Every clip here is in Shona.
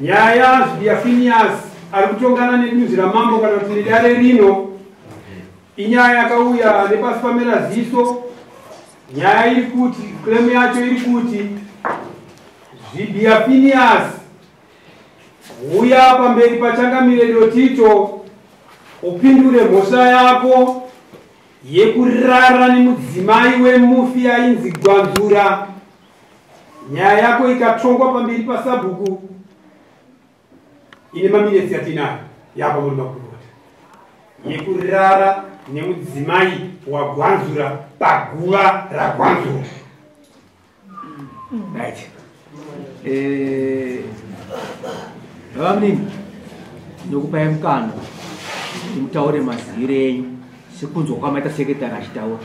Nyaya yaPhineas ari kutongana nedunzi ramambo kana kuti nedare rino inyaya yakauya nepasi pamera ziso. Nyaya iri kuti, claim yacho iri kuti Zvibiya Phineas huya pamberi pachangamire Dotito upindure mhosva yako yekurara nemudzimai wemufi ainzi Gwanzura. Nyaya yako ikatongwa pamberi pasabhuku ine maminetsi yatinayo yapa muri makurukota yekurara nemudzimai waGwanzura paguva raGwanzura. Right. Baba munini, ndinokupai mukana kuti mutaure maziviro enyu sekunzwa kwamaita sekretari achitaura.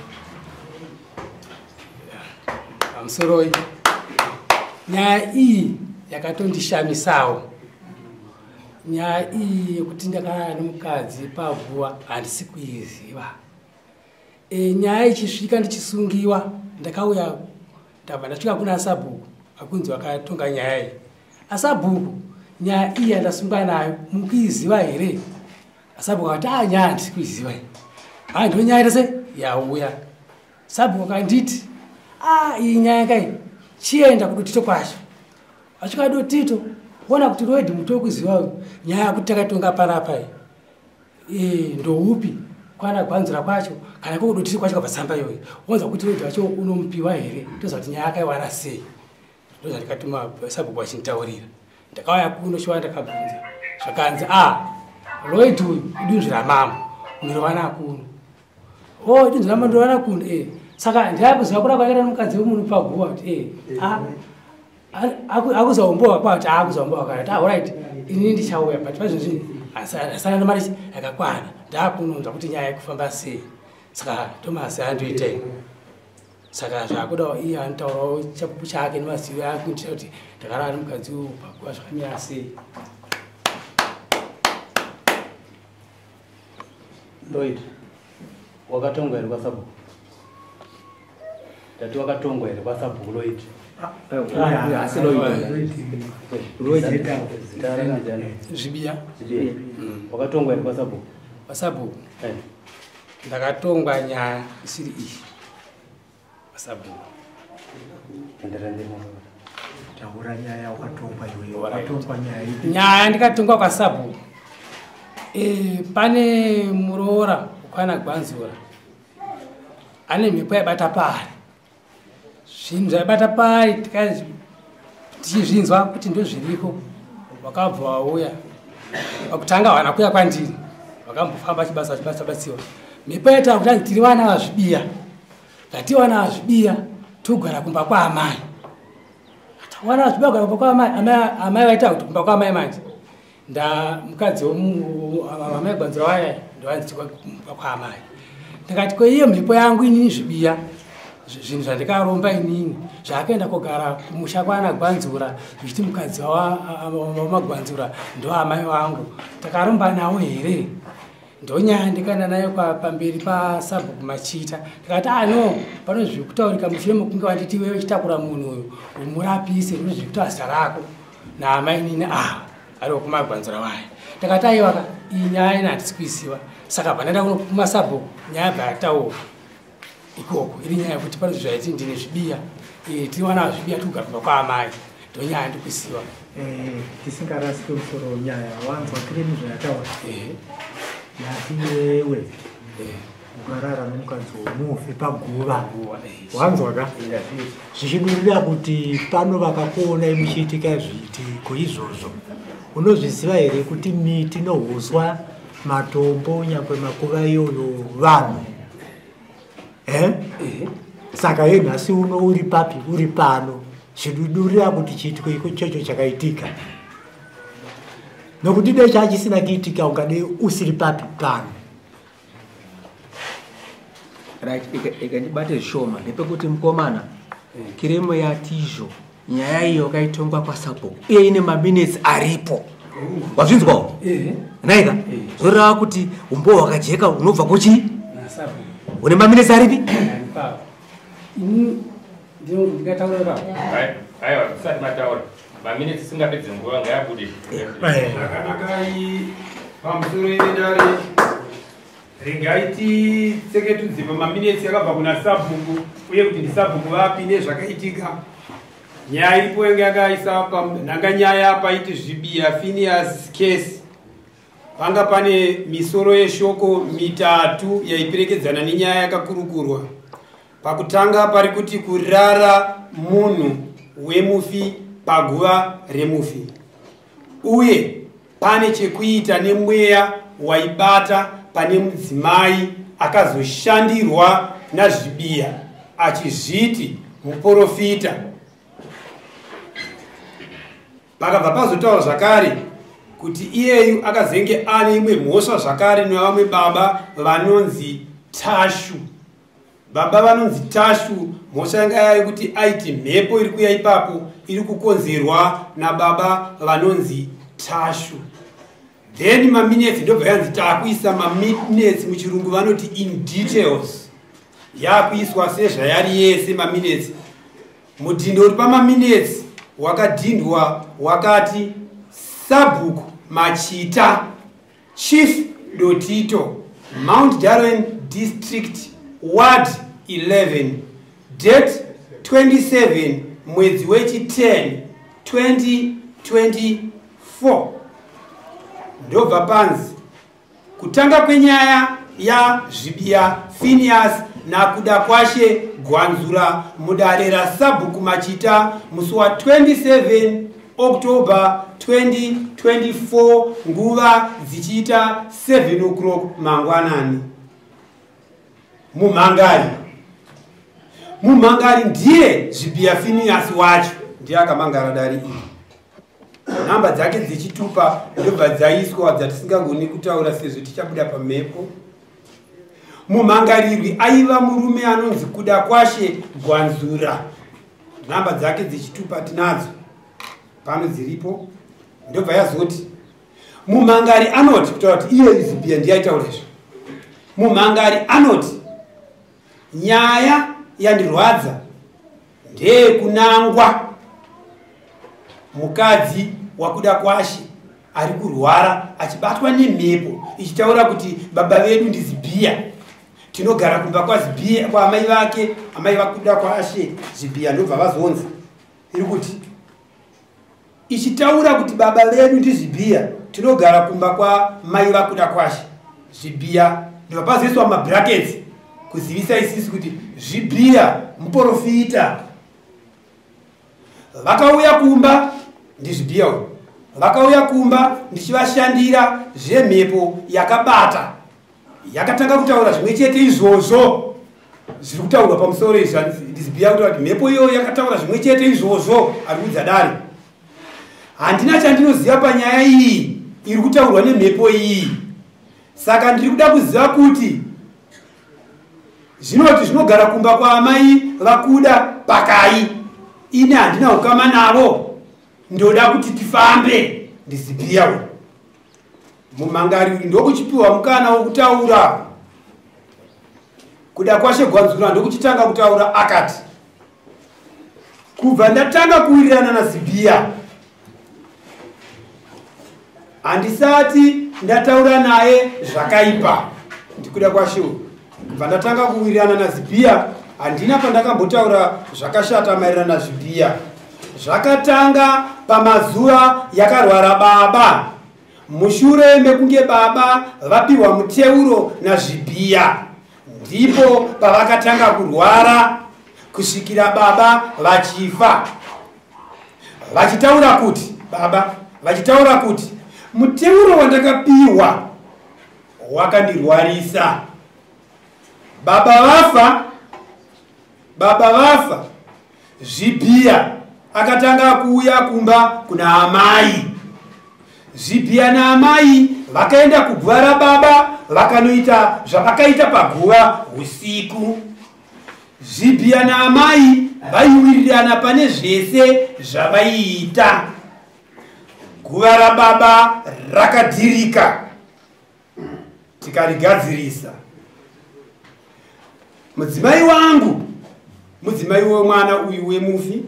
Pamusoroi, nyaya iyi yakatondishamisawo. Nyaya iyi yekuti ndakarara nemukadzi paguva handisi kuiziva. Nyaya ichisvika ndichisungiwa, ndakauya ndabva ndasvika kuna sabhuku akunzi vakatonga nyaya iyi. Asabhuku, nyaya iyi yandasungwa nayo mukuiziva here? Asabhuku akati a nyaya handisi kuiziva iyi. Ha, ndo nyaya ita yauya. Sabhuku akanditi a iyi nyaya kai chienda kuDotito kwacho. Asvika Dotito ona kuti Lloyd muti wekuziva uyu nyaya yekuti takatonga panapa iyi ndoupi kwana Gwanzura kwacho kana iko kuDotito kwacho kabva tsamba iyoyo wonzwa kuti Lloyd wacho unomupiwa here, toziva kuti nyaya yakaiwana sei. Ndozvandikatuma sabhuku vachinditaurira. Ndakauya kuno chiwa ndakabvunza zvakanzi a Lloyd uyu idunzvi ramambo unorovana kuno. O idunzvi ramambo ndirovana kuno saka ndaakuziva kuda kwakaita nomukadzi wemunhu paguva kuti akuzaumbowa kwati akuzaumbowa kwati alright inini ndichauya but paizvozvi asana nemari yakakwana ndaakunonzwa kuti nyaya ikufamba sei. Saka ndomaziva andoitei. Saka zvakudawo iye anotaurawo chapupu chake nemazivo akuitira kuti ndakarara nemukadzi uyu paguva zvakamira sei. Lloyd, wakatongwa here kwasabhuku? Ndati wakatongwa here kwasabhuku Lloyd? Asi Lloyd. Lloyd. Zita rakandani? Zvibiya. Zvibiya. Wakatongwa here kwasabhuku? Pasabhuku ndakatongwa nyaya isiri iyi pasabhuku. Enderera mberi mwana. Taura nyaya wakatongwa iwe. Wakatongwa nyaya ipi? Nyaya ndikatongwa kwasabhuku. Pane muroora kwana Gwanzura ane mhepo yaibata paari. Zvinhu zvaibata paari tichizvinzwa kuti ndozviriko. Wakabva wauya pakutanga vana kuya kwandiri vakambofamba chibasa chibasa batsiwa. Mhepo yaita kuti anzi tiri vana vaZvibiya, ngati vana vaZvibiya togara kumba kwaamai. Vana vaZvibiya kugara kumba kwaamai, amai vaita kuti kumba kwaamai manje nda mukadzi amai Gwanzura waya ndovanzi kumba kwaamai. Ndikati ko iyo mhepo yangu inini Zvibiya zvinhu zvandikaromba inini zvakaenda kugara kumusha kwana Gwanzura zvichiti mukadzi waMagwanzura ndo amai vangu takaromba nawo here? Ndonyaya ndikaenda nayo pamberi pasabhuku Machita. Ndikati a no pano zviri kutaurika mushure mekunge wanditi iwewe uchitakura munhu uyu umurapise ndo zviri kutaura zita rako naamainini ava ari wekuMagwanzura waya. Ndakati aiwaka iyi nyaya ina handisi kuiziva. Saka bva ndaenda kumasabhuku nyaya bva yataurwa ikoko iri nyaya yekuti pano zvaiti ndine Zvibiya tiri vana vaZvibiya tiri kugara kumba kwaamai ndonyaya ndikuziva. Tisingarasike musoro nyaya wanzwa kiremi zvayataura. Yati iwewe ukarara nomukadzi womufi paguva. Wanzwa ka? Zvichidurira kuti pano vakakuonai muchiitika zviitiko izvozvo. Unozviziva here kuti miti nohuswa matombo nyangwe makuva iyoyo vanhu? Saka ye nhasi uno uri papi uri pano zvidudurira kuti chiitiko ichocho chakaitika. Nokuti dai chachisina kuitika ungadai usiri papi pano. Right, ikandibate zvishoma ndepekuti mukomana kiremo yatizvo nyaya iyo yakaitongwa kwasabhuku uye ine maminitsi aripo. Wazvinzwawo? Naika zvoreva kuti umbowo hwakajeka unobva kuchi une maminitsi aripi? Ndingataura ipapo. Aiwa, tisati mataura. Maminitsi singapedze nguva ngayabude. Zvakanakai pamusoro yedare, regai titseketudze pamaminetsi yakabva kuna sabhuku uye kuti ndisabhuku vapi nezvakaitika. Nyaya iripo yanga yakaisa panhanga nyaya paiti Zvibiya Phineas case. Panga pane misoro yeshoko mitatu yaiperekedzana nenyaya yakakurukurwa. Pakutanga pari kuti kurara munhu wemufi paguva remufi, uye pane chekuita nemweya waibata pane mudzimai akazoshandirwa naZvibiya achizviti muprofita. Pakabva pazotaura zvakare kuti iyeyu akazenge ane imwe mhosva zvakare nevamwe baba vanonzi Tashu. Baba vanonzi Tashu, mhosva yanga yayo kuti aiti mhepo iri kuya ipapo iri kukonzerwa nababa vanonzi Tashu. Then maminutes ndobva yanzi taakuisa maminutes, muchirungu vanoti in details, yakuiswa sezvayari yese maminutes. Mudhindo uri pamaminutes wakadhindwa wakati Sabhuku Machita, Chief Dotito, Mount Darwin District, Ward 11, date 27 mwedzi wechi10 2024. Ndobva panzi kutanga kwenyaya yaZvibiya Phineas naKuda Kwashe Gwanzura mudare raSabhuku Machita musi wa27 October 2024, nguva dzichiita 7 o'clock mangwanani. Mumhangari ndiye Zvibiya Phineas wacho, ndiye akamangara dare iri. Nhamba dzake dzechitupa ndobva dzaiswa dzatisingagoni kutaura sezvo tichabuda pamhepo. Mumhangarirwi aiva murume anonzi Kuda Kwashe Gwanzura, nhamba dzake dzechitupa tinadzo pano dziripo. Ndobva yazoti mumhangari anoti, kutaura kuti iye Zibhiya ndiye aitaura izvo, mumhangari anoti nyaya yandirwadza ndeyekunangwa mukadzi waKuda Kwashe ari kurwara achibatwa nemhepo ichitaura kuti baba vedu ndiZibhiya, tinogara kumba kwaZibhiya kwaamai vake, amai vaKuda Kwashe Zibhiya. Ndobva vazonzi iri kuti ichitaura kuti baba vedu ndiZibhiya, tinogara kumba kwamai vaKuda Kwashe Zvibhiya. Ndobva pazoiswa mabrackets kuzivisa isisi kuti Zvibhiya muprofita. Vakauya kumba, ndiZvibhiya uyu, vakauya kumba ndichivashandira zvemhepo yakabata, yakatanga kutaura zvimwe chete izvozvo zviri kutaurwa pamusoro izvi. NdiZibhiya kutaura kuti mhepo iyoyo yakataura zvimwe chete izvozvo. Ari kuudza dare, handina chandinoziva panyaya iyi iri kutaurwa nemhepo iyi, saka ndiri kuda kuziva kuti zvinoti zvinogara kumba kwaamai vaKuda pakai. Ini handina ukama navo, ndoda kuti tifambe. NdiZibhiya uyu. Mumhangariri ndokuchipiwa mukana wokutaura. Kuda Kwashe Gwanzura ndokuchitanga kutaura, akati kubva ndatanga kuwirirana naZibhiya handisati ndataura naye zvakaipa. NdiKuda Kwashe uyu. Kubva ndatanga kuwirirana naZibhiya handina pandakambotaura zvakashata maererano naZibhiya. Zvakatanga pamazuva yakarwara baba, mushure mekunge baba vapiwa muteuro naZvibhiya, ndipo pavakatanga kurwara kusvikira baba vachifa, vachitaura kuti baba vachitaura kuti muteuro wandakapiwa wakandirwarisa. Baba vafa, baba vafa, Zvibhiya akatanga kuuya kumba kuna amai. Zvibhiya naamai vakaenda kuguva rababa vakanoita zvavakaita paguva usiku. Zvibhiya naamai vaiwirirana pane zvese zvavaiita. Guva rababa rakadhirika, tikarigadzirisa. Mudzimai wangu, mudzimai wemwana uyu wemufi,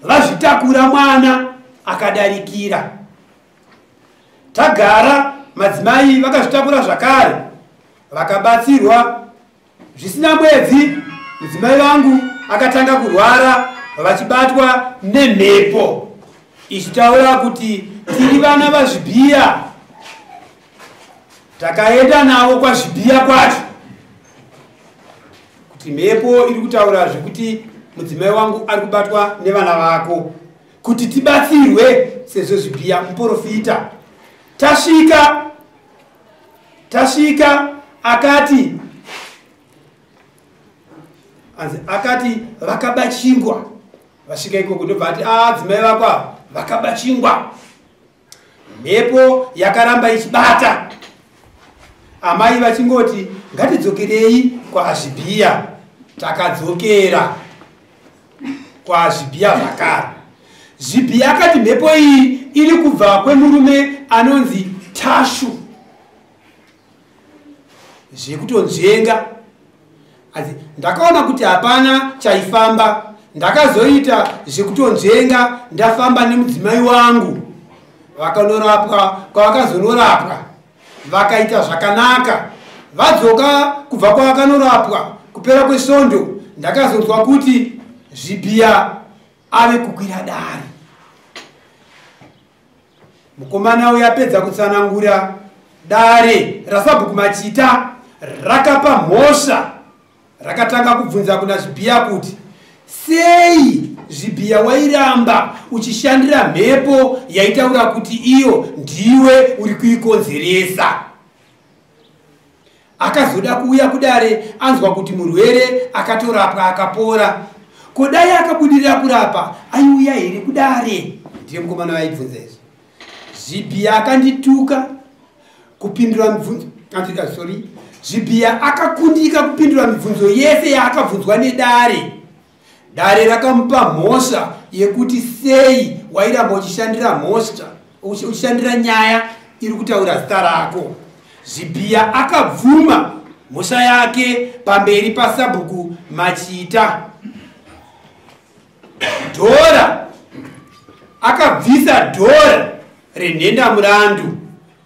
vazvitakura mwana akadarikira. Tagara madzimai vakazvitakura zvakare vakabatsirwa. Zvisina mwedzi mudzimai vangu akatanga kurwara vachibatwa nemhepo ichitaura kuti tiri vana vaZvibhiya. Takaenda navo kwaZvibhiya kwacho kuti mhepo iri kutaura zvekuti mudzimai wangu ari kubatwa nevana vako, kuti tibatsirwe sezvo Zvibhiya muprofita. Tasvika akati vakaba chingwa. Vasvika ikoko ndobva ati dzimai vako ava vakaba chingwa. Mhepo yakaramba ichibata. Amai vachingoti ngatidzokerei kwaZvibhiya. Takadzokera kwaZvibhiya zvakare. Zvibhiya akati mhepo iyi iri kubva kwemurume anonzi Tashu, zvekutonzvenga. Asi ndakaona kuti hapana chaifamba. Ndakazoita zvekutonzvenga ndafamba nemudzimai wangu. Vakanorapwa kwavakazonorapwa vakaita zvakanaka. Vadzoka kubva kwavakanorapwa kupera kwesvondo ndakazonzwa kuti Zvibhiya ave kukwira dare. Mukomana uyu apedza kutsanangura, dare rasabhuku Machita rakapa mhosva. Rakatanga kubvunza kuna Zvibhiya kuti sei Zvibhiya wairamba uchishandira mhepo yaitaura kuti iyo ndiwe uri kuikonzeresa. Akazoda kuuya kudare anzwa kuti murwere akatorapwa akapora. Kodai akabudirira kurapa aiuya here kudare? Ndiye mukomana vaibvunza izvi. Zvibhiya akandituka kupindura mibvunzo. Zvibhiya akakundika kupindura mibvunzo yese yaakabvunzwa nedare. Dare rakamupa mhosva yekuti sei wairamba uchishandira mhosva, uchishandira nyaya iri kutaura zita rako. Zvibhiya akabvuma mhosva yake pamberi pasabhuku Machita. Dhora akabvisa dhora renhendamurandu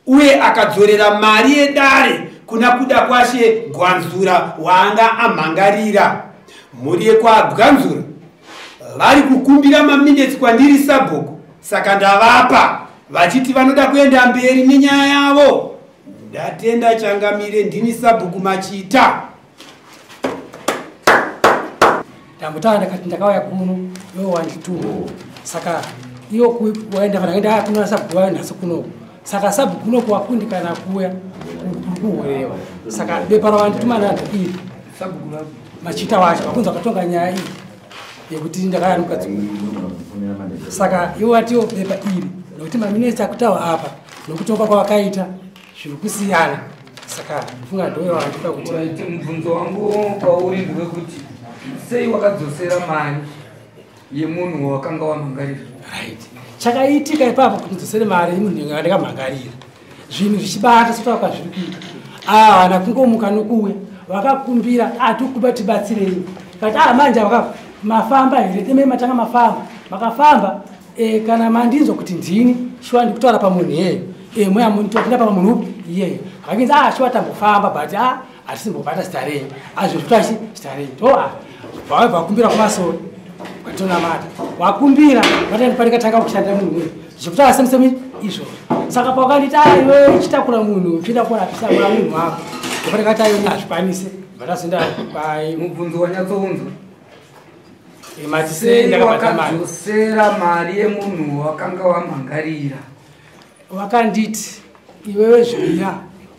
uye akadzorera mari yedare kuna Kudakwashe Gwanzura waanga amhangarira. Mhuri yekwaGwanzura vari kukumbira maminetsi kwandiri sabhuku, saka ndavapa vachiti vanoda kuenda mberi nenyaya yavo. Ndatenda changamire, ndini sabhuku Machita. Ndambotaura ndakati ndakauya kuno iwe wandituma, saka iyo waenda kana kuno sabhuku wayo nhasi kunoku, saka sabhuku kunoku wakundikana kuuya kuhorewa, saka bepa rawandituma nando iri Machita wacho vakunzi vakatonga nyaya iyi yekuti ndakaya mukadzi uyu, saka iwo vatiwo bepa iri nokuti maminitsi akutaura apa nokutonga kwavakaita zviri kusiyana, saka funga ndoyo wandipa kuti mubvunzo wangu kwauri ndewekuti sei wakadzosera mari yemunhu wakanga wamhangarira? Right, chakaitika ipapo kuti ndidzosere mari yemunhu wandakamhangarira, zvinhu zvichibata sotaura kwazviri kuita. Havana kungomuka nokuuya vakakumbira atikuba tibatsirei, kati manje mafamba here demei matanga mafamba makafamba kana mandinzwa kuti ndini shuwa ndikutaura pamunhu iyeyo mweya munitopinda pamunhu upi iyeyo akanzi shuwa tambofamba but hatisimbobata zita renyu azvozvitachi zita renyu to vabva vakumbira kumasoro kwatonamata wakumbira vatandipandikatanga kushandira munhu uyu zvekutaura semusemi izvozvo. Saka pawakanditi iwe chitakura munhu uchida kurapisa munhu wako ndopandikati aiwe hazvikwanise vatazoenda mubvunzo wanyatsounzwa. Sei wakadzosera mari yemunhu wakanga wamhangarira? Wakanditi iwewe Zvibhiya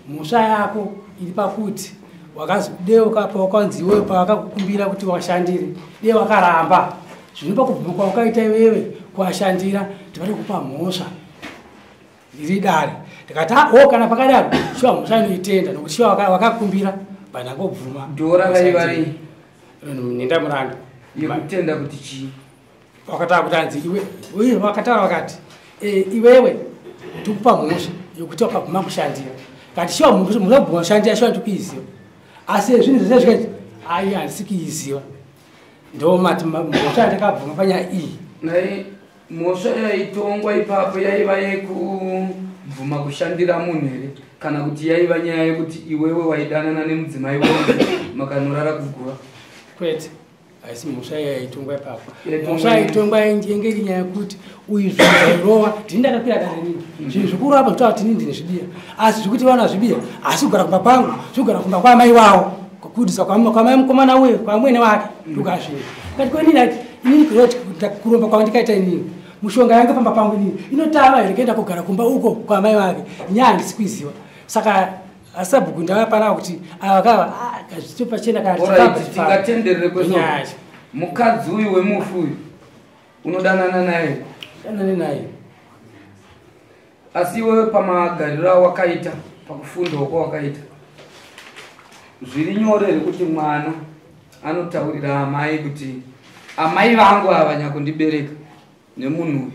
mhosva yako iri pakuti wakazideuka pawakanzi iwewe pawakakukumbira kuti washandire dei wakaramba, zvinopa kubvuma kwawakaita iwewe kuwashandira ndipati kupa mhosva iri dare. Ndikati o kana pakadaro shuwa mhosva inoitenda nokuti shuwa wakakumbira bandangobvuma. Dhora raiva rei? Nhendamurandu. Yekutenda kuti chii? Wakataura kuti anzi iwe uye wakataura vakati iwewe tikupa mhosva yokuti wakabvuma kushandira, kati shuwa munobvuma kushandira shuwa ndikuiziva, asi zvinhu zvese zvikaiti ai handisi kuiziva, ndomati mhosva yandakabvuma panyaya iyi. Nai mhosva yaitongwa ipapo yaiva yekubvuma kushandira munhu here, kana kuti yaiva nyaya yekuti iwewe waidanana nemudzimai wangu makanorara kuguva? Kwete, haisi mhosva yaitongwa ipapo. Yaitongwa Mhosva yaitongwa yenge iri nyaya yekuti uyu zvinhu zvairova ndini ndakakwira dare nini, zvinhu zvikurova zvekutaura kuti inini ndine zvibiya, asi zvekuti vana zvibiya asi kugara kumba kwangu, zvekugara kumba kwamai wavo, kudisa kwamai mukomana uyu kwamwene wake ndokazvinhu. Kati kwenini ati inini kuroti kuromba kwangu ndikaita inini mushonga yange pamba pangu inini inotama here kuenda kugara kumba uko kwamai vake, nyaya handisi kuiziva. Saka asabhuku ndava panapa kuti ava kava kazvito pachena kana Alright, tichifamba, tichifamba. tingatenderere kwese. Nyaya yacho. Mukadzi uyu wemufi uyu unodanana naye? Danane naye. Asi iwewe pamagariro awakaita, pakufundawo kwawakaita, zviri nyore here kuti mwana anotaurira amai kuti amai vangu ava nyakundibereka nemunhu uyu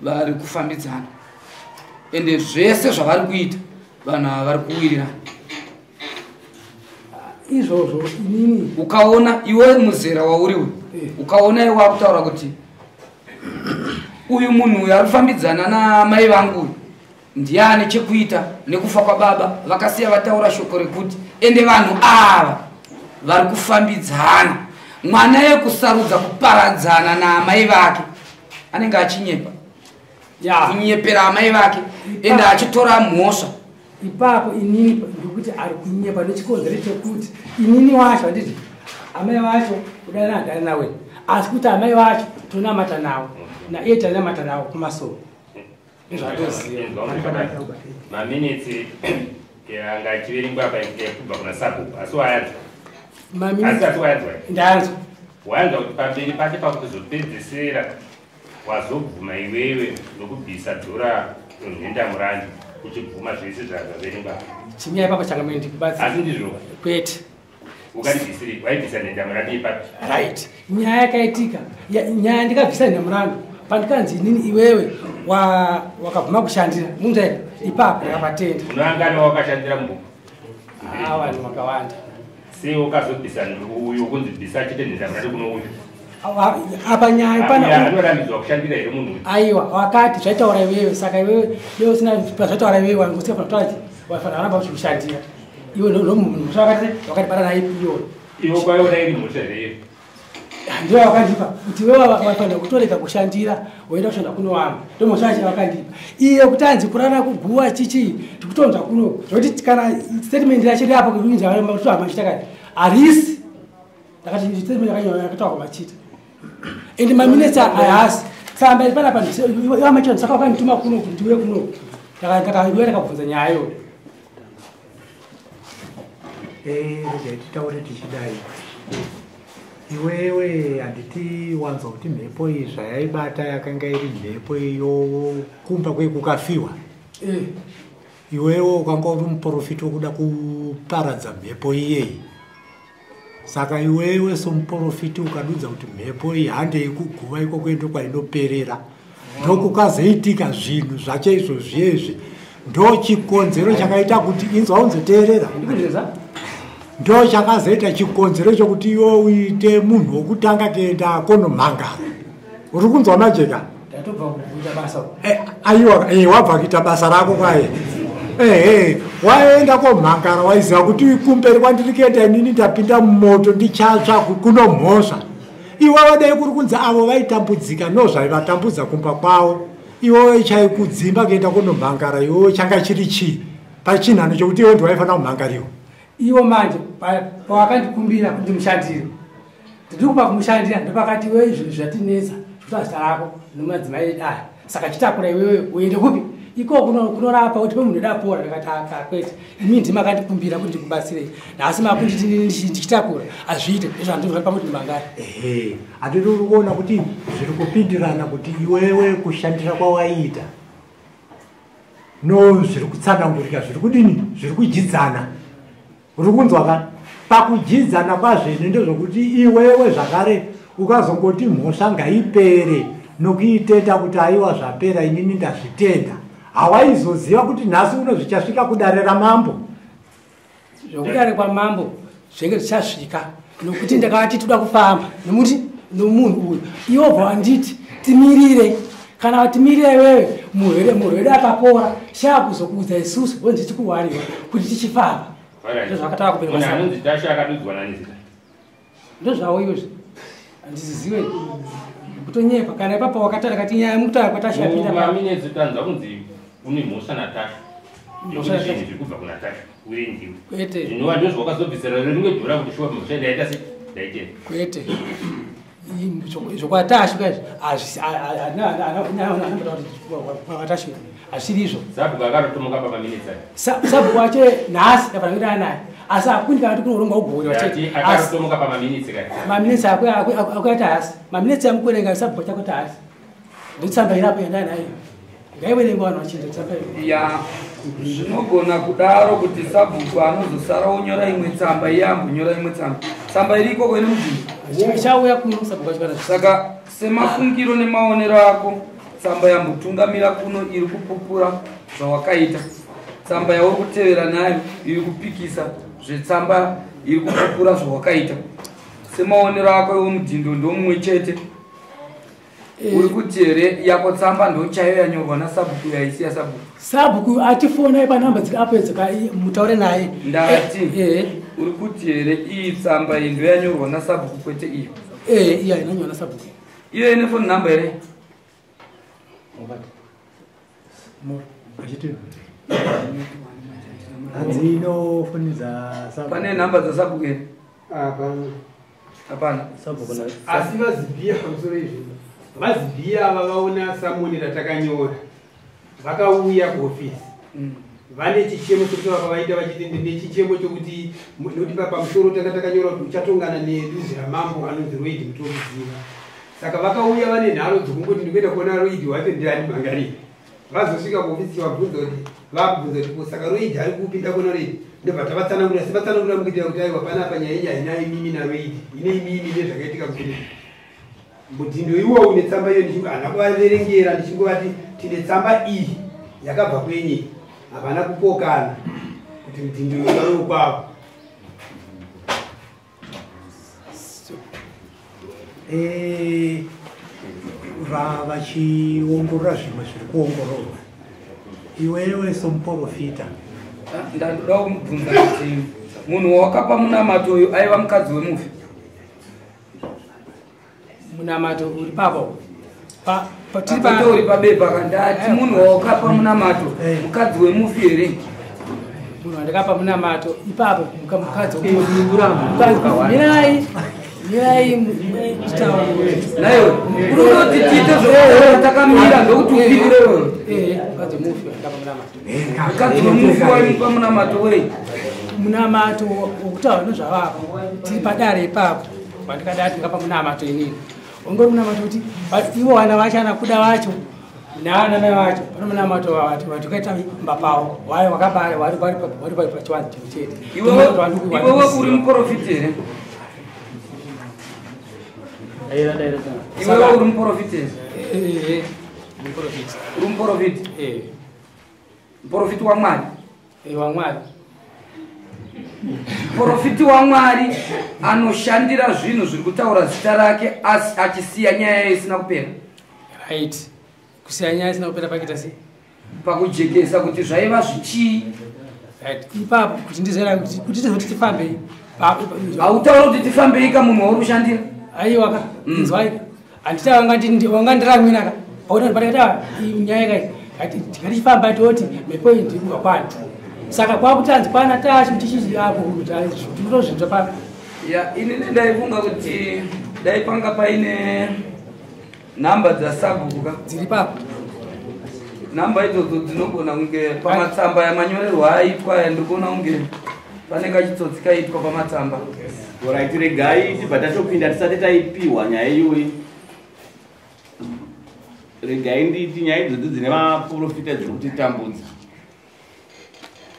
vari kufambidzana, ende zvese zvavari kuita vanhu ava vari kuwirirana? Izvozvo inini ukaona iwe muzera wauri uyu, ukaona iwe wakutaura kuti uyu munhu uyu ari kufambidzana naamai vangu uyu ndiani chekuita nekufa kwababa, vakasiya vataura shoko rekuti ende vanhu ava vari kufambidzana, mwana yekusarudza kuparadzana naamai vake anenge achinyepa. Kunyepera amai vake ende achitora mhosva. Ipapo inini ndikuti ari kunyepa nechikonzero chekuti inini wacho handiti amai vacho kudana handani nawe, asi kuti amai vacho tonamata navo naiye tanamata navo kumasoro. Ndozvatoziva. Maminitsi anga achiverengwa apa kubva kuna sabhuku, asi wayanzwa? Maminitsi- Asi wayanzwa? Ndanzwa. Wayanzwa kuti pamberi pake pakutozopedzesera wazobvuma iwewe nokubvisa dhora runhendamurandi uchibvuma zvese zvaverengwa? Chinyaya ipapo changamire ndikubatsira. Asi ndizvo? Kwete. Ukandibvisiri, waibvisa nhendamurandi ipapi? Right. Nyaya yakaitika, nyaya ndikabvisa nhendamurandu pandikanzi inini iwewe wakabvuma kushandira munzva ipapo ndakapatenda. Unoangani wakashandira mubhuku? Vanhu vakawanda. Sei ukazobvisa uyu kunzi bvisa chete nhendamurandi kuno uyu? Apa nyaya pana Anorambidzwa kushandira here munhu uyu? Aiwa, wakati zvaitaura iwewe, saka iwewe iwe usina pazvaitaura iwewe wangosika panotaura chi wafanira kuramba uchikushandira. Iwe ndo wakati wakatibata naye iyoyo. Iwe kwaiona iri mhosva here iyo? Ndiyo wakandipa kuti iwewe wafanira kutorega kushandira woenda kushanda kuno wangu. Ndo mhosva yacho wakandipa. Iye kuti anzi kurara kuguwa chichi tikutonzwa kuno. Zvekuti kana statement yacho iri apo kuinzi machita kati harisi. Ndakati statement yakanyorwa yakataurwa machita. Ende maminitsi ayasi. Tsamba iri panapa iwe machita saka wakandituma kuno kuti ndiuye kuno. Ndakauya ndakabvunza nyaya iyoyo. Regai titaure tichidai. Iwewe handiti wanzwa kuti mhepo iyi zvayaibata yakanga iri mhepo iyo kumba kwekukafiwa? Iwewe ukanga uri muprofita wekuda kuparadza mhepo iyeyi. Saka iwewe somuprofiti ukadudza kuti mhepo iyi handei kuguva ikoko ndo kwainoperera. Ndokukazoitika zvinhu zvacho izvo zviezvi. Ndo chikonzero chakaita kuti inzwa unzoteerera. Ndikuzvinzwa? Ndo chakazoita chikonzero chokuti iwe uite munhu wokutanga kuenda konomhangara. Uri kunzwa majeka? Ndatobva kuita basa. Aiwa, wabva kuita basa rako kwaye. Waenda komhangara waiziva kuti kumberi kwandiri kuenda inini ndapinda mumoto ndichatsva kunomhosva. Iwe wadai kuri kunzi avo vaitambudzika no zvaivatambudza kumba kwavo. Iwe chaikudzimba kuenda konomhangara iwe changa chiri chii? Pachinhano chokuti iwe ndiwe waifanira kumhangariwa. Iwo manje pawakandikumbira kuti ndimushandire. Ndiri kupa kumushandira ndopakati iwe zvinhu zvatinetsa zvekuti zita rako nemadzimai edu aya. Saka chitakura iwewe uende kupi? Iko kunorapa kuti pemunhu edu apora. Ndakati aka kwete. Imi ndimi makandikumbira kuti ndikubatsirei. Nhasi makunditi ndichitakura hazviite. Ndizvo handizvo pamuti ndimangari. Handidi uri kuona kuti zviri kupindirana kuti iwewe kushandira kwawaiita no zviri kutsanangurika, zviri kudini, zviri kudyidzana. Uri kunzwa ka? Pakudyidzana kwazvene ndezvokuti iwewe zvakare ukazongoti mhosva ngaipere nokuitenda kuti aiwa zvapera inini ndazvitenda, hawaizoziva kuti nhasi uno zvichasvika kudare ramambo. Zvokudare kwamambo zvinenge zvichasvika nokuti ndakati toda kufamba nomuti nomunhu uyu. Iwobva wanditi timirire, kana watimirira iwewe murwere akapora, shakuzokuudza isusu wonzi tikurwariwa kuti tichifamba. Ndozvakatava kupera. Munhu anonzi Tasha akadudzwa nani zita? Ndozvawo izvozvo. Handiziziwe. Kutonyepa kana ipapo wakatara kati nyaya mukutaura kwaTasha yapinda. Maminetsi tanzwa kunzi une mhosva naTasha. Mhosva zviri kubva kuna Tasha uye ndiwe. Kwete. Zvinova ndozvawakazobvisira rimwe dhora kuti shuwa mhosva ndaita sei? Ndaitenda. Kwete. ZvokwaTasha kaizvi hazvisi hazviri izvo. Sabhuku akatotomuka pamaminetsi aya. Sabhuku wacho nhasi ndafanira kuita naye. Asi hakundi kana kuti kunorongwa kugoverwa chete. Akatotomuka pamaminetsi kaya. Maminetsi akuita hasi. Maminetsi amukuverenga sabhuku chakuita hasi. Ndotsamba irapo yandaya nayo. Ngaiverengwa vanhu vachinja tsamba iyo. Ya, zvinogona kudaro kuti sabhuku anozosara onyora imwe tsamba iye ambonyora imwe tsamba. Tsamba iri ikoko ine mubvunzo. Ichauya kuno sabhuku acho kana. Saka semafungiro nemaonero ako, tsamba yambotungamira kuno iri kupupura zvawakaita. Tsamba yauri kutevera nayo iri kupikisa zvetsamba iri kupupura zvawakaita. Semaonero ako iwe mudhindo ndomumwe chete. Uri kuti here yako tsamba ndochaiyo yanyorwa nasabhuku yaisiya sabhuku? Sabhuku atifona panhamba dziri apo idzi mutaure naye. Ndati uri kuti here iyi tsamba iyi ndoyanyorwa nasabhuku kwete iyo? Iya inonyorwa nasabhuku. Iyo ine phone number here? Hanzi inofoni dzasabhuku. Pane nhamba dzasabhuku here? Hapana. Hapana. Asi vazibhiya pamusoro izvi. Vazibhiya ava vaona samoni ratakanyora. Vakauya kuhofisi. Vane chichemo chokuti vakavaita vachiti ndine chichemo chokuti nokuti pamusoro tanga takanyora kuti uchatongana nedunhu ramambo anonzi Roidi Mutomuziva. Saka vakauya vane nharo dzokungoti ndikuenda kuona Roidi wacho ndiani mangariri. Vazosvika kuhofisi vabvunza kuti vakubvunza kuti saka Roidi ari kupi ndakuona Roidi. Ndobva tavatsanangurira sevatsanangurira mukuitira kuti aiwa panapa nyaya yenyu haina imimi naRoidi. Ine imimi nezvakaitika kuri. Mudhindo iwowo une tsamba iyo ndichingo hana kuvaverengera ndichingovati tine tsamba iyi yakabva kwenye. Havana kupokana kuti mudhindo uyu vari kwavo. Vachiongorora zvimwe zviri kuongororwa. Iwewe somuprofita. Ndandoda kumubvunza kuti munhu wawakapa munamato uyu aiva mukadzi wemufi? Munamato uri papo. Uri pabepa kandati munhu wawakapa munamato mukadzi wemufi here? Munhu wandakapa munamato ipapo mukadzi wemufi. Mirai. Mirai nayo unoti tiite zvokuti takamira ndokuti upindure wewe. Mukadzi wemufi wandakapa munamato. Mukadzi wemufi waimupa munamato wei? Munamato wokutaura nezvavapo tiri padare ipapo wandikadati ndikapa munamato inini. Ongori munamato kuti ivo vana vacho ana kuda vacho naana mai vacho vano munamato watikaita mba pavo wayo wakabara vari pachivanhu chimwe chete. Iwewe uri muprofiti here? Iwewe uri muprofiti here? Uri muprofiti? Muprofiti waMwari? WaMwari. Muprofiti waMwari anoshandira zvinhu zviri kutaura zita rake asi achisiya nyaya isina kupera. Right. Kusiya nyaya isina kupera pakuita sei? Pakujekesa kuti zvaiva zvichii. Right. Ipapo kuti ndizera kuti tizoti tifambei. Hautauri kuti tifambei ka munhu wauri kushandira? Aiwa ka. Inzwai. Handiti wangandiramwina ka. Pakuti patakata nyaya kai. Ngatichifamba toti mhepo iyi ndiri kubva kwani. Saka kwakutanzi kwana Tasha kuti chichi apo tinotozvinzwa pa. Ya, inini ndaifunga kuti dai panga paine nhamba dzasabhuku ka. Dziri papo. Nhamba idzodzo dzinogona kunge pamatsamba yamanyorerwa aitwa aya ndikuona kunge pane kachitsotsi kaitwa pamatsamba. Alright, regai tibva tatopinda tisati taipiwa nyaya iyoyi. Regai nditi nyaya idzodzo dzine maprofita dziri kutitambudza.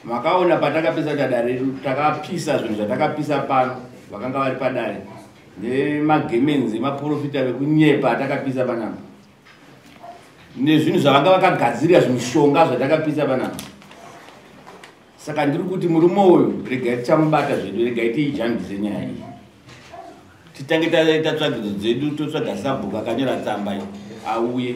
Makaona patakapisa dare takapisa zvinhu zvatakapisa pano vakanga vari padare nemagemenzi emaprofita vekunyepa atakapisa panapa nezvinhu zvavanga vakagadzirira zvimishonga zvatakapisa panapa. Saka ndiri kuti murume uyu regai tichamubata zvedu, regai tiijambise nyaya iyi. Titange taita tsvagidzo dzedu, totsvaga sabhuku akanyora tsamba iyi auye.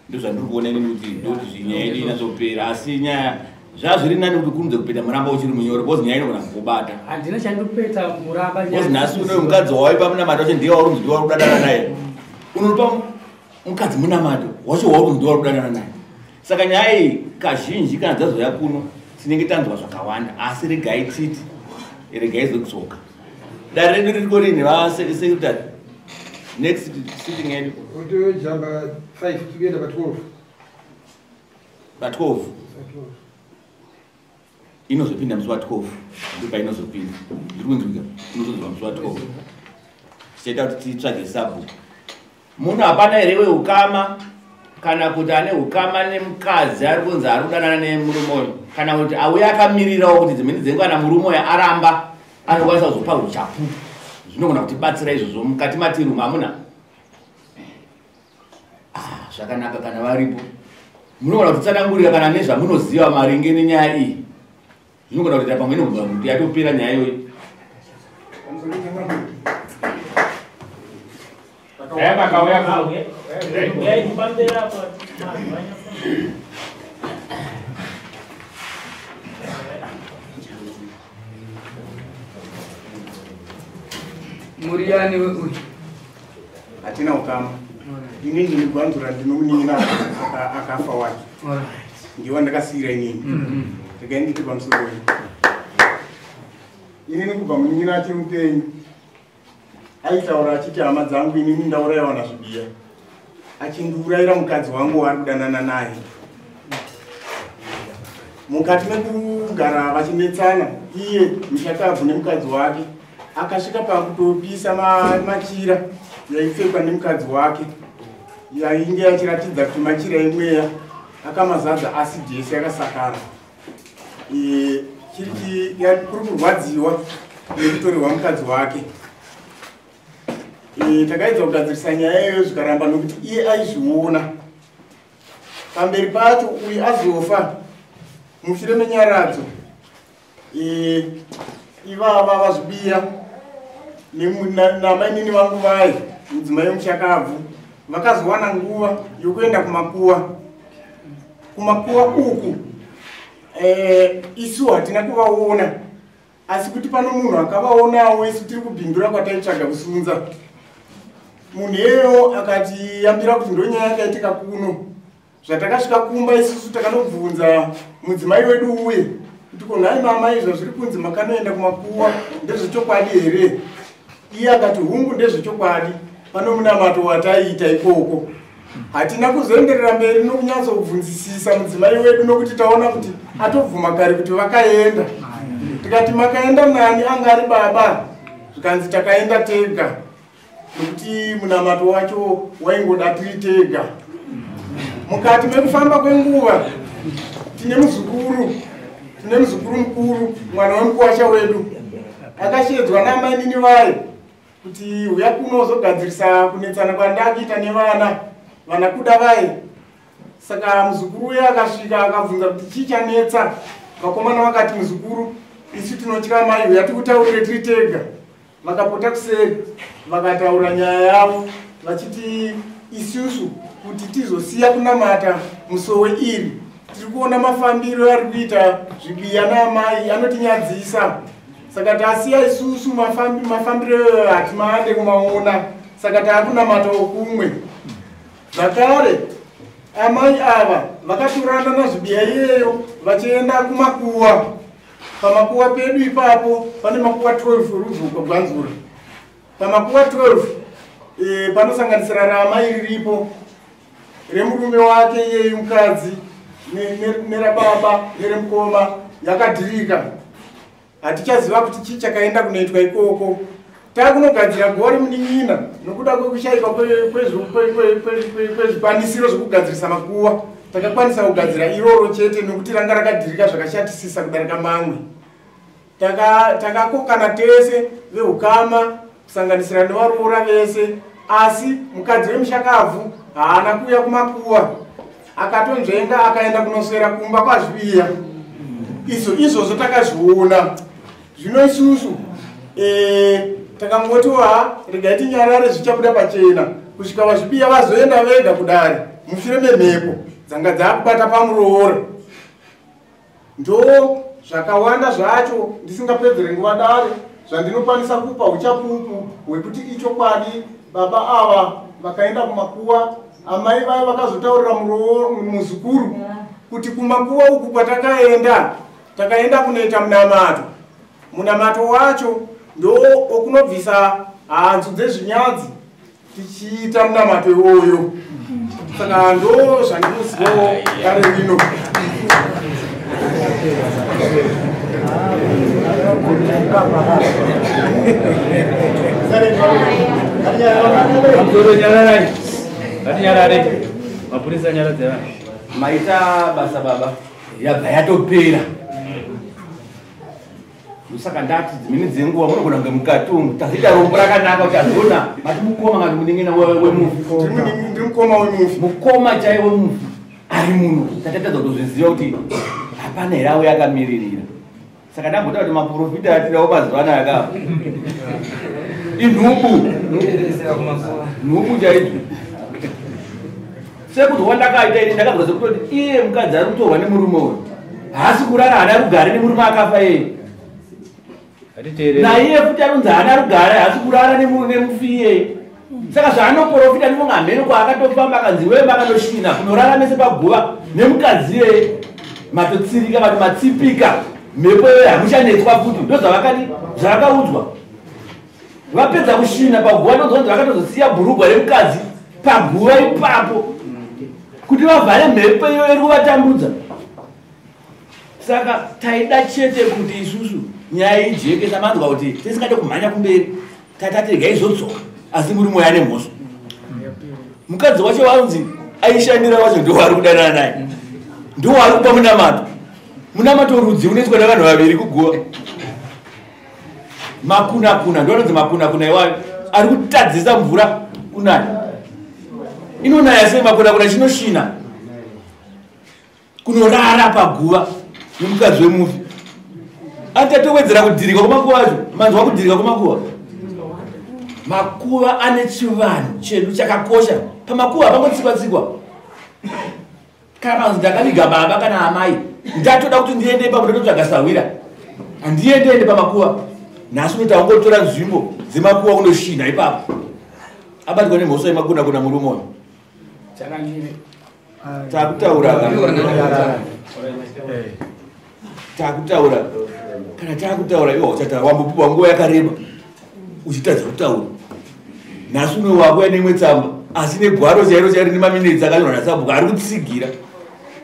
Ndozvandiri kuona inini kuti ndoti nyaya yedu inatsopera, asi nyaya zvazviri nani kuti kurumidze kupeta muramba uchiri munyoro, because nyaya inogona kukubata. Handina chandopeta muramba. Because nhasi uno mukadzi wawaipa munamato wacho ndiye wauri kunzi ndiwe wauri kudanana naye. Unopa mukadzi munamato wacho wauri kunzi ndiwe wauri kudanana naye. Saka nyaya iyi kazhinji kana dzazouya kuno tinenge tanzwa zvakawanda, asi regai titi regai zodzoka. Dare redu ririko rini vasekretary? Next sitting yedu Otojamba 5 tikuenda pa 12. Pa 12 inozopinda musi wa 12, ndipo painozopinda. Ndiri kunzwika, inozonzwa musi wa 12. Tichaita kuti titsvage sabhuku. Munhu hapana here weukama kana kuti ane ukama nemukadzi ari kunzi ari kudanana nemurume uyu, kana kuti auya akamirirawo kuti dzimweni dzenguva kana murume uyu aramba anokwanisa kuzopa uchapupu zvinogona kutibatsira izvozvo mukati matirumu hamuna. Zvakanaka kana varipo munogona kutitsanangurira kana nezvamunoziva maringe nenyaya iyi, zvinogona kuita pamwe inogona kuti yatopera nyaya iyoyi. Muriyani uyu hatina ukama. Ini ndini Gwanzura, ndinomunin'ina akafa wake, ndiwa ndakasiyira inini. Regai nditi pamusoro wenyu, inini kubva munin'ina achiri mupenyu aitaura achiti hama dzangu inini ndaurayiwa naZvibiya, achindiurayira mukadzi wangu waari kudanana naye. Mukati mekugara vachinetsana iye mushakabvu nemukadzi wake, akasvika pakutopisa machira yaipfekwa nemukadzi wake, yainge yachiratidza kuti machira emweya, akamazadza asidhi yese yakasakara. Kuri kurwadziwa nekutorerwa mukadzi wake. Takaedza kugadzirisa nyaya iyoyo zvikaramba, nokuti iye aizviona. Pamberi pacho uyu azofa mushure menyaradzo, ivava vaZvibiya namainini vangu vaye mudzimai wemushakabvu vakazowana nguva yokuenda kumakuwa. Kumakuwa uku isu hatina kuvaona, asi kuti pano munhu akavaonawo, isu tiri kubhindura kwataitsvaga kusunza. Munhu iyeyo akatiyambira kuti ndonyaya yakaitika kuno. Zvatakasvika kumba isusu takanobvunza mudzimai wedu uye kuti ko nhai mama, izvo zviri kunzi makanoenda kumakuwa ndezvechokwadi here? Iye akati hungu, ndezvechokwadi, pano munamato wataiita ikoko. Hatina kuzoenderera mberi nokunyatsobvunzisisa mudzimai wedu, nokuti taona kuti atobvuma kare kuti vakaenda. Tikati makaenda nani, anga ari baba? Zvikanzi takaenda tega, nokuti munamato wacho waingoda tiri tega. Mukati mekufamba kwenguva tine muzukuru mukuru, mwana wemukuwasha wedu, akashedzwa namainini vayo kuti uya kuno uzogadzirisa kunetsana kwandakuita nevana vana kuda vaye. Saka muzukuru uye akasvika akabvunza kuti chii chanetsa. Vakomana vakati muzukuru, isu tinotya mai, uya tikutaurire tiri tega. Vakapota kuseri vakataura nyaya yavo vachiti isusu kuti tizosiya kunamata musowe iri, tiri kuona mafambiro ari kuita Zvibiya naamai anotinyadzisa, saka tasiya isusu mafambiro hatimaande kumaona, saka taakunamatawo kumwe. Zvakare amai ava vakatorana naZvibiya iyeyo vachienda kumakuwa. Pamakuwa pedu ipapo pane makuwa 12 erudzi rwekwaGwanzura. Pamakuwa 12 panosanganisira raamai riripo, remurume wake iyeyu mukadzi, nerababa, neremukoma, yakadhirika. Hatichaziva kuti chii chakaenda kunoitwa ikoko. Takunogadzira gore munin'ina nokuda kwekushayikwa kwezvikwanisiro zvekugadzirisa makuwa. Takakwanisa kugadzira iroro chete nokuti ranga rakadhirika zvakashatisisa kudarika mamwe. Takakokana tese veukama kusanganisira nevaroora vese, asi mukadzi wemushakabvu haana kuuya kumakuwa, akatonzvenga akaenda kunoswera kumba kwaZvibiya. Izvozvo takazviona. Zvino isusu Takangoti wa regai tinyarare zvichabuda pachena kusvika vazvibiya vazoenda vega kudare mushure memhepo dzanga dzakubata pamuroora. Ndo zvakawanda zvacho ndisingapedzere nguva dare zvandinokwanisa kupa uchapupu hwekuti ichokwadi baba ava vakaenda kumakuwa. Amai vayo vakazotaurira muzukuru kuti kumakuwa uku kwatakaenda takaenda kunoita munamato. Munamato wacho ndo okunobvisa hanzu dzezvinyadzi tichiita munamato iwoyo. Saka ndo zvandinozivawo dare rino. Maita basa baba yabva yatopera. Saka ndati dzimweni dzenguva munogona kunge mukati umu tazoita rombo rakanaka kuti azona mati mukoma kana munengena wemufi. Ndiri mukoma wemufi. Mukoma chaiwe wemufi ari muno. Tatatadza kutozviziva kuti hapana here auya akamiririra. Saka ndambotaura kuti maprofita atinawo mazuva anaya aka inhubu. Nhubu chaidzo. Sekuti wandakaita ini ndakabva sekutoti iye mukadzi ari kutorwa nemurume uyu haasi kurara haana rugare nemurume akafa iye. Naiye futi anonzi haana rugare haasi kurara nemufi iyeye. Saka zvaanoprofita ndifonga hamheno kwaakatofamba akanzi wewe makatosvina kunorara mese paguva nemukadzi iyeye matotsirika vati matsipika mhepo iyoyo hamuchanetswa futi. Ndozvavakati zvavakaudzwa. Vapedza kusvina paguva ndozvanzi vakatozosiya bhurugwa remukadzi paguva ipapo kuti vavhare mhepo iyoyo iri kuvatambudza. Saka taida chete kuti isusu nyaya ijeke samanzwa kuti tisingade kumhanya kumberi tatati regai izodzoka asi murume uyu ane mhosva. Mukadzi wacho wanzi aishandira wacho ndiwo ari kudanana naye, ndiwo ari kupa munamato. Munamato rudzi unoitwa nevanhu vaviri kuguva. Makunakuna ndo anonzi makunakuna iwayo ari kutadzisa mvura kunaya. Inonaya sei makunakuna chinoshina kunorara paguva nemukadzi wemufi. Atatowedzera kudhirika kwemakuva acho. Manzwa kudhirika kwemakuva. Makuva ane chivanhu chedu chakakosha. Pamakuva hapangotsikwa tsikwa. Kana panzi ndakaviga baba kana amai ndatoda kuti ndiende ipapo ndototsvaga sahwira. Handiende pamakuva. Nhasi unoita wangotora nzvimbo dzemakuva kundoshina ipapo. Abatwa nemhosva yemakuna kuna murume uyu. Takutaura. Takutaura. Kana takutaura iwe uchataura wambopiwa nguva yakareba uchitadza kutaura. Nhasi uno wakuya neimwe tsamba asi negwaro chairo chairo nemaminitsi akanyorwa nasabhuku ari kutsigira.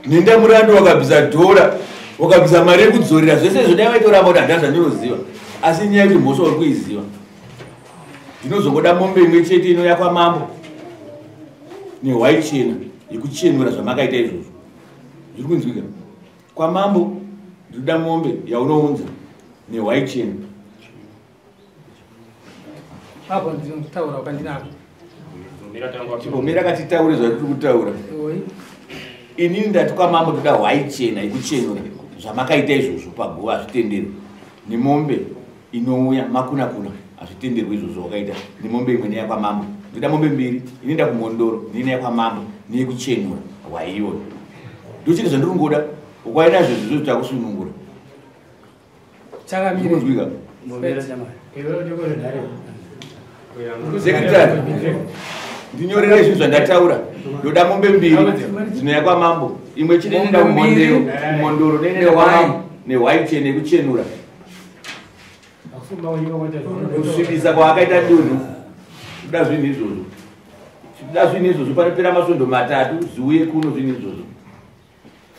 Nenda murando wakabvisa dhora wakabvisa mari yekudzorera zvese izvo dai vaitoramba kuti handina zvandinoziva. Asi nyaya yekuti mhosva uri kuiziva. Ndinozongoda mombe imwe chete inouya kwamambo nehwai chena yekuchenura zvamakaita izvozvo. Zviri kunzwika? Kwamambo ndinoda mombe yaunounza nehwai chena. Apo ndinotaura kwandinako. Chimbomira katitaure zvatiri kutaura. Inini ndati kwamambo ndoda hwai chena yekuchenura zvamakaita izvozvo paguva hazvitenderwi. Nemombe inouya makunakuna hazvitenderwi izvozvo wakaita nemombe imwe neya kwamambo. Ndoda mombe mbiri inoenda kumhondoro neinoya kwamambo neyekuchenura hwai iyoyo. Ndochete zvandiri kungoda. Ukaenda izvozvo izvozvo takusunungura. Chakamire. Sekretary, ndinyorere zvinhu zvandataura. Ndoda mombe mbiri dzinouya kwamambo. Imwe chete inoenda kumhondoro neinoenda kwamambo nehwai chena yekuchenura. Kusvibisa kwaakaita dunhu. Kuda zvinhu izvozvo. Kuda zvinhu izvozvo panopera masvondo matatu zviuye kuno zvinhu izvozvo.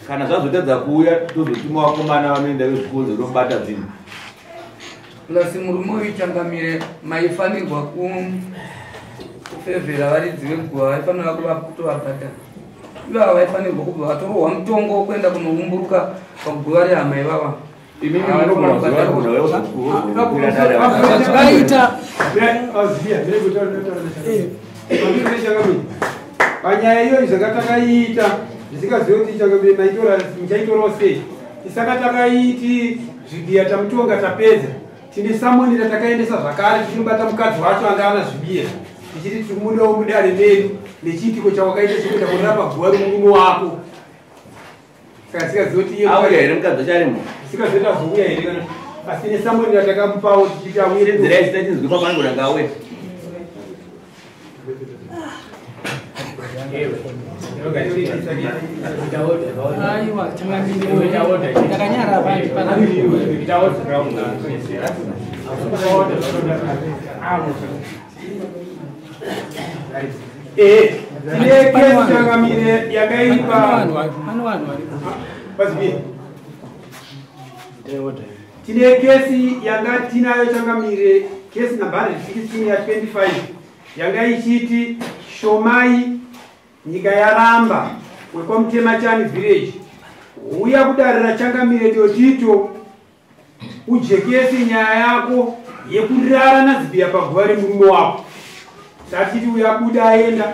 Kana zvazotadza kuuya tozotuma vakomana vanoenda vezvikonzo rinobata zvinhu. Plus murume uyu changamire maifanirwa kufevhera varidzi veguva vaifanira kutovabhadhara. Ivava vaifanirwa kubva vatorohwa mutongo kuenda kunoumburuka paguva rehama ivava. Vaita panyaya iyoyi zvakatakaita zvisingazivi kuti changamire maitora muchaitorawo sei. Isaka takaiti zvibiya tamutonga tapedza. Tine samoni ratakaendesa zvakare tichinobata mukadzi wacho anga ana Zvibiya, tichiti tiri kumudawo mudare medu nechiitiko chawakaita chekuenda kurara paguva remurume wako. Saka tisikazivi kuti iye Auya here mukadzi wacho arimo? Tisikazivi kuti azouya here kana, asi tine samoni ratakamupawo tichiti auye. Tedzerai zita tinzwe papangoda ngauye. Aiwa, changamire, ndakanyara pandi pana. Tine kesi changamire yakaipa. Pano vanhu varipo. Pazibiya. Tine kesi yanga tinayo changamire, kesi namba 116 ya 25 yanga ichiti Shomai nyika yaramba wekwaMutemachani village, uya kudare rachangamire Totito ujekese nyaya yako yekurara naZibiya paguva remurume wako. Tatiti uya kuda aenda,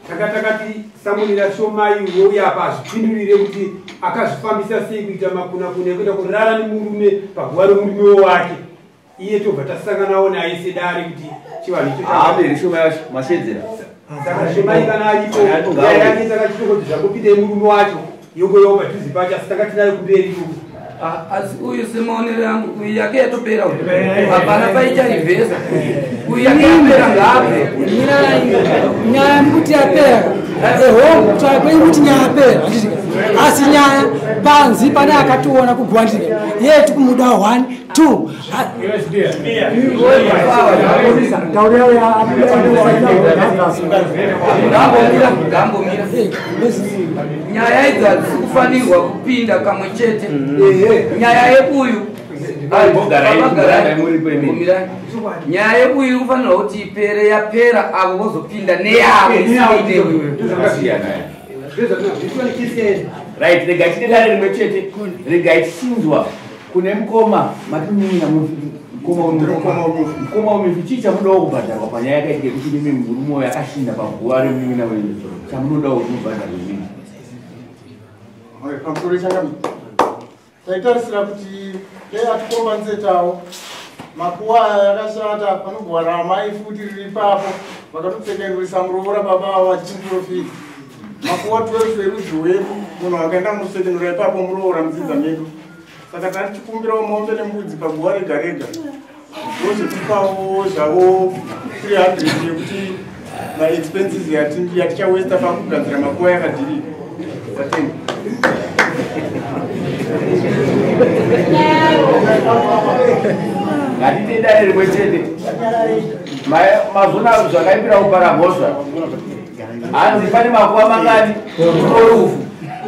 taka takati samunira Shomai uya apa azvipindurire kuti akazvifambisa sei kuita makunakuna ekuenda kurara nemurume paguva remurume wake. Iye tobva tasanganawo naye sedare kuti chivanhu icho Haa, mberi Shomai wacho mashedzera. Saka Shomai kana aripo, nyaya yake takachitokodza zvakupinda yemurume wacho yogoyawo padhuze pacho, asi tanga tinayo kumberi uku. Asi uyu semaonero angu uyu yake yatopera uyu. Hapana paicharivhesa. Uyu yake yapera ngaabve. Nyaya mukuti yapera. Ehongu kutaura kwenyu kuti nyaya yapera, handiti? Asi nyaya panzi pane akationa kuguwa, handiti? Iye tikumuda 1 2. Ngambomira, ngambomira. Nyaya idzi hadzisi kufanirwa kupinda kamwe chete. Nyaya yeuyu Garai muripo imi. Mirai. Nyaya yeuyu iri kufanirwa kuti ipere, yapera avo vozopinda neyavo isikuite iwewe. Right, regai tite dare rimwe chete. Regai tichinzwa kune mukoma matinina mukoma mukoma wemufi. Chii chamunodawo kubhadharwa panyaya yakaitika yekuti imi murume uyu akashinda paguva remunin'ina wenyu? Chamunodawo kuti mubhadharwe mini? Pamusoro changamire, taitarisira kuti dai atikombansetawo makuva aya akashata. Panogwa ramai futi riri ipapo, vakatopfekereresa muroora baba avo vachimuprofita. Makuva 12 erudzi rwedu, munhu akaenda musekenura ipapo muroora mudzidza medu. Saka tatichikumbirawo mombe nembudzi paguva rega rega, vozotipawo zvavo 300 yekuti maexpenses yatichawesta pakugadzira makuva yakadhirika. Tatenga. Ngatite dare rimwe chete. Mazona zvakaipira kupara mhosva. Hanzi pane makuva mangani? 12.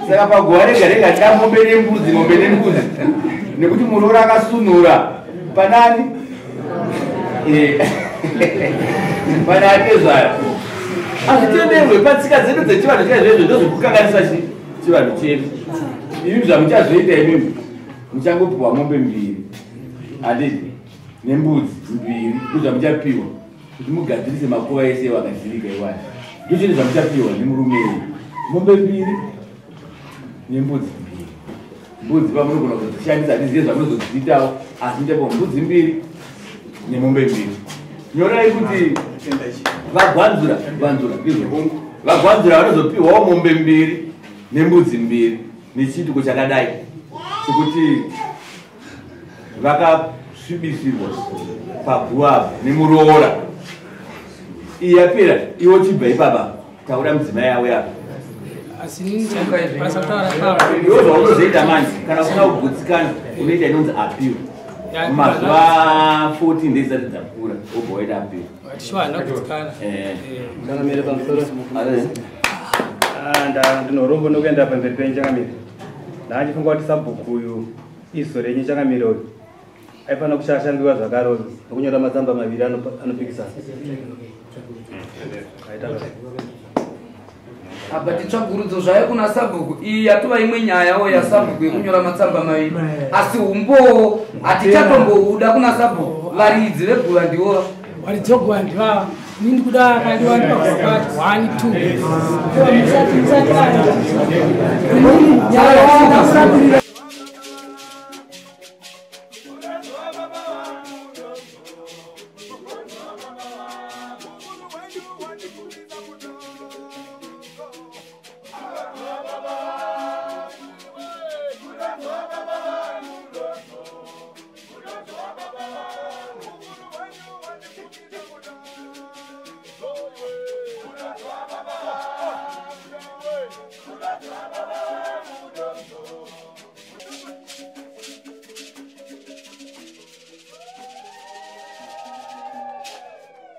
Saka paguva rega rega tida mombe nembudzi, mombe nembudzi, nekuti muroora akasunura panani. Pane atezvaya. Hazvitenderwe patsika dzedu dzechivanhu chaizvoizvo, ndozvekukanganisa chivanhu chedu. Imi zvamuchazoita imimi, muchangopiwa mombe mbiri, handiti, nembudzi mbiri. Ndozvamuchapiwa kuti mugadzirise makuva ese vakadzirika iwaya. Ndochinhu zvamuchapiwa nemurume iyu, mombe mbiri nembudzi mbiri. Mbudzi pamunogona kuzodzishandisa, handizive zvamunozodziitawo, asi muchapiwa mbudzi mbiri nemombe mbiri. Nyorai kuti vagwanzura, gwanzura ndizvo, vagwanzura vanozopiwawo mombe mbiri nembudzi mbiri nechiitiko chakadai chekuti vakasvibisirwa paguva apa nemuroora. Iyi yapera, iwo chibva ipapa, taura mudzimai awe apa. Asi nini chandikwanisa kutaura ipapo? Iwo zvaunozoita manje, kana usina kugutsikana, unoita inonzi appeal. Mazuva 14 days dzati dzapfuura, wobva waita appeal. Shuwa handina kugutsikana. Changamire, pamusoro. Ndinorombo nokuenda pamberi penyu changamire. Ndachifunga kuti sabhuku uyu izo renyu changamire uyu aifanira kushashandiwa zvakare uyu nokunyora matsamba maviri anopikisana. Aita basa. Apa titsvagurudzo zvayo kuna sabhuku. Iyi yatova imwe nyayawo yasabhuku yekunyora matsamba maviri, asi umbowo hatichatombouda kuna sabhuku. Varidzi veguva ndivo. Varidzi veguva ndivava. Ini ndikuda akandiwa ndipagwapati 1 2 musati musati nyaya.